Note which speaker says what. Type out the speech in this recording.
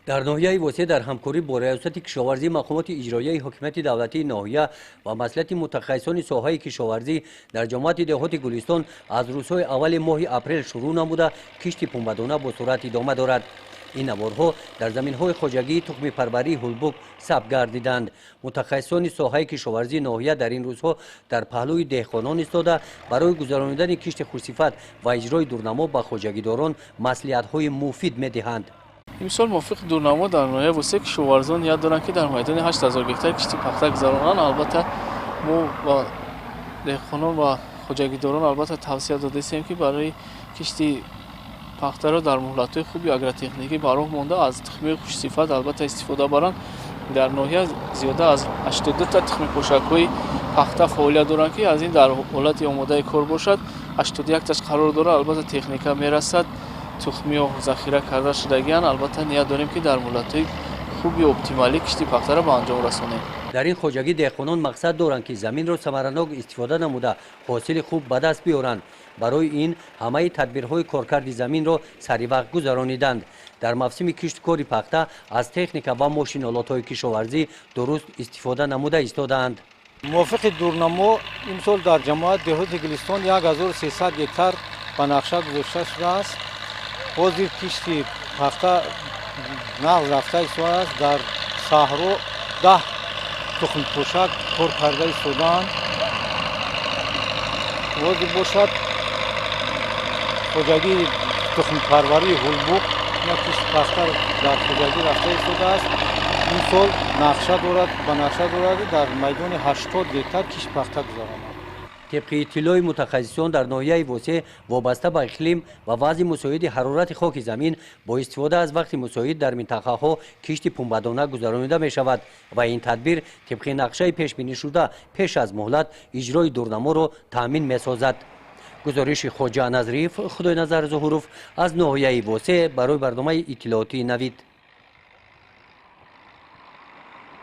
Speaker 1: Дар ноҳияи Восеъ дар ҳамкорӣ бо Раёсати кишоварзии мақомоти иҷроияи ҳокимияти давлатии ноҳия ва маслиҳати мутахассисони соҳаи кишоварзӣ дар ҷамоати деҳоти Гулистон аз рӯзҳои аввали моҳи апрел шурӯъ намуда, кишти пунбадона бо суръат идома дорад. Ин наворҳо дар заминҳои хоҷагии тухмипарварии «Ҳулбук» сабт гардиданд. Мутахассисони соҳаи кишоварзии ноҳия дар ин рӯзҳо дар паҳлӯи деҳқонон истода, барои гузаронидани кишти хушсифат ва иҷрои дурнамо ба хоҷагидорон маслиҳатҳои муфид медиҳанд.
Speaker 2: Имсол мувофиқи дурнамо дар ноҳияи Восеъ кишоварзон ният доранд, ки дар майдони 8000 гектар кишти пахта гузаронанд. Албатта, мо ба деҳқонон ва хоҷагидорон, албатта, тавсия додаистем, ки барои кишти пахтаро дар муҳлатҳои хуби агротехникӣ ба роҳ монда, аз тухмиҳои хушсифат, албатта, истифода баранд. Дар ноҳия зиёда аз 82 та тухмипошакҳои пахта фаъолият доранд, ки аз ин дар ҳолати омодаи кор бошад 81таш қарор дорад. Албатта, техника мерасад, тухмиҳо захира карда шудагианд. Албатта, ният дорем, ки дар муҳлатҳои хуби оптималӣ кишти пахтаро ба анҷом расонем.
Speaker 1: Дар ин хоҷагӣ деҳқонон мақсад доранд, ки заминро самаранок истифода намуда, ҳосили хуб ба даст биёранд. Барои ин ҳамаи тадбирҳои коркарди заминро саривақт гузарониданд. Дар мавсими кишту кори пахта аз техника ва мошинолотҳои кишоварзӣ дуруст истифода намуда истодаанд.
Speaker 3: Мувофиқи дурнамо имсол дар ҷамоат деҳоти Гулистон 1300 гектар ба нақша гузошта шудааст. Ҳозир кишти пахта нағз рафта истодааст. Дар саҳро 10 тухмпошак кор карда истодаанд. Ҳозир бошад, хоҷагии тухмипарварии «Ҳулбук» кишти пахта дар хоҷагӣ рафта истодааст. Ин сол нақша дорад, ба нақша дорад, дар майдони 80 гектар кишти пахта гузаронад.
Speaker 1: Тибқи иттилои мутахассисон, дар ноҳияи Восеъ вобаста ба иқлим ва вазъи мусоиди ҳарорати хоки замин бо истифода аз вақти мусоид дар минтақаҳо кишти пунбадона гузаронида мешавад ва ин тадбир тибқи нақшаи пешбинишуда пеш аз муҳлат иҷрои дурнаморо таъмин месозад. Гузориши Хоҷа Назриев, Худойназар Зуҳуров аз ноҳияи Восеъ барои барномаи иттилоотии «Навид».